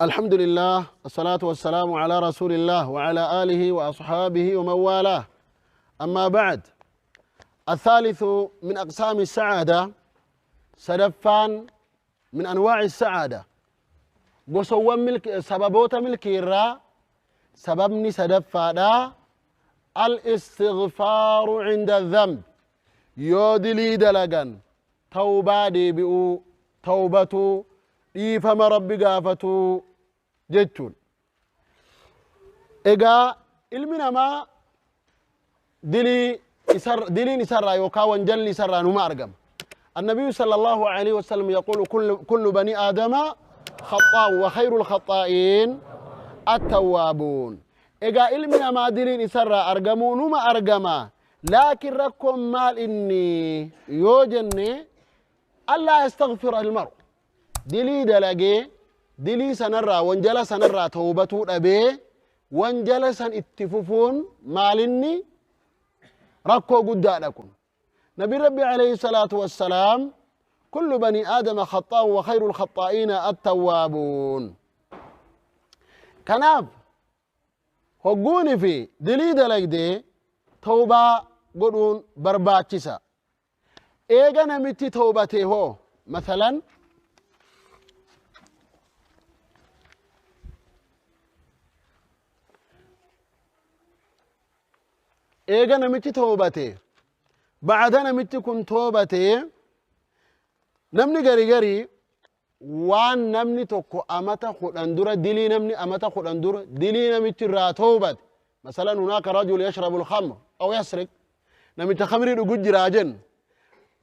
الحمد لله، الصلاة والسلام على رسول الله وعلى آله وأصحابه ومن والاه. أما بعد، الثالث من أقسام السعادة، سدفان من أنواع السعادة، قصوى ملك سببوت ملك الرا سببني سدفادا الاستغفار عند الذنب، يودلي دلقا توبة دي بئو توبتو dhiifama Rabbi gaafatu jechuun. Egaa ilmi namaa diliin isarraa yookaan wanjalli isarraa numa argama. النبي صلى الله عليه وسلم يقول كل بني آدم خطاء وخير الخطائين التوابون. إجا ilmi namaa diliin isarraa argamuu numa argama. لكن ركم مال إني يوجني ألا يستغفر المرء. dilii dalagee dilii sanarraa wanjala sanarraa tawbatuu dhabee wanjala san itti fufuun maalinni rakkoo guddaadha kun. Nabi Rabbi alayhi salaatu wassalaam kullu bani aadama khaxaa'un wa khayru lkhaxaa'iina attawwaabuun. Kanaaf hogguuni fi dilii dalagdee tawbaa godhuun barbaachisa. Eega namitti tawbatee hoo masalan eega namichi toobate bacda namichi kun toobate namni gari gari waan namni tokko amata 10 dura dilii namni amata 10 dura dilii namichi irraa toobate masalan hunaaka rajul yashrabu alkhamr aw yasrik namicha khamrii dhugu jiraa jennu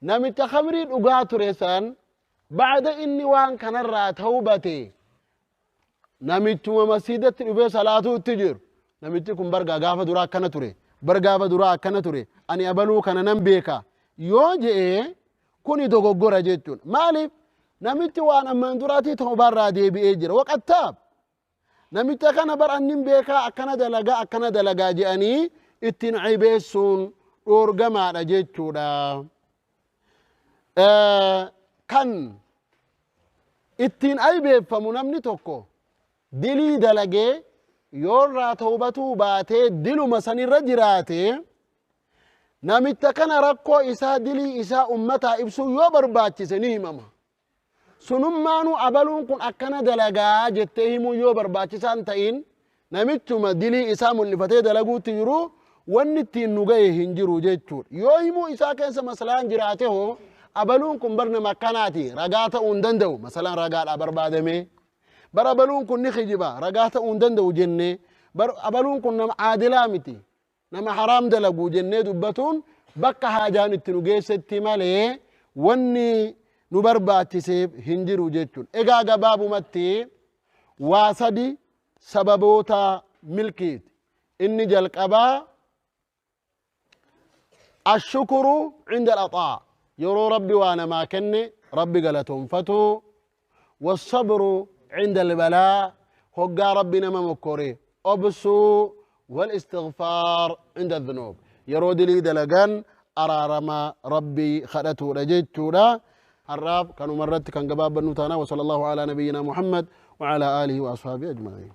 namicha khamrii dhugaa ture san bacda inni waan kanarraa toobate namichuma masiidatti dhufee salaatuu itti jiru namichi kun bargaa gaafa duraa akkana ture bargaafa duraa akkana ture ani abaluu kana nan beeka yoo je'e kuni dogoggora jechuun. Maaliif namichi waan ammaan duraatii toobaarraa deebi'ee jira waqattaab namicha kana bar annin beekaa akkana dalagaa akkana dalagaa je'anii ittiin cibeessuun dhoorgamaadha jechuudha. Kan ittiin aybeeffamu namni tokko dilii dalagee yoorraa tawbatuu baatee diluma sanirra jiraate namicha kana rakkoo isaa dilii isaa ummataa ibsuu yoo barbaachise ni himama. Sunummaanuu abaluun kun akkana dalagaa jettee himuu yoo barbaachisaan ta'in namichuma dilii isaa mul'ifatee dalaguutti jiru wanni ittiin nu ga'e hin jiru jechuudha. Yoo himuu isaa keessa masalaan jiraate hoo abaluun kun bar nama akkanaati ragaa ta'uu hin danda'u masalaan ragaadhaa barbaadamee bar abaluun kun ni kijiba ragaa ta'uu hin danda'u jennee bar abaluun kun nama aadilaa miti nama haraam dalaguu jennee dubbatuun bakka haajaan itti nu geessetti malee wanni nu barbaachiseef hin jiru jechuudha. Egaa gabaabumatti waa sadi sababoota milkiiti. Inni jalqabaa ashukuru cinda al-axaa yeroo Rabbi waa namaa kenne Rabbi galatoonfatu, wassabru عند البلاء هقا ربنا ما مكوري أبسو، والاستغفار عند الذنوب يرود لي دلقان أرارما ربي خدته رجيتشورا الراب كانوا مرت كان قباب بنوتانا. وصلى الله على نبينا محمد وعلى آله وأصحابه أجمعين.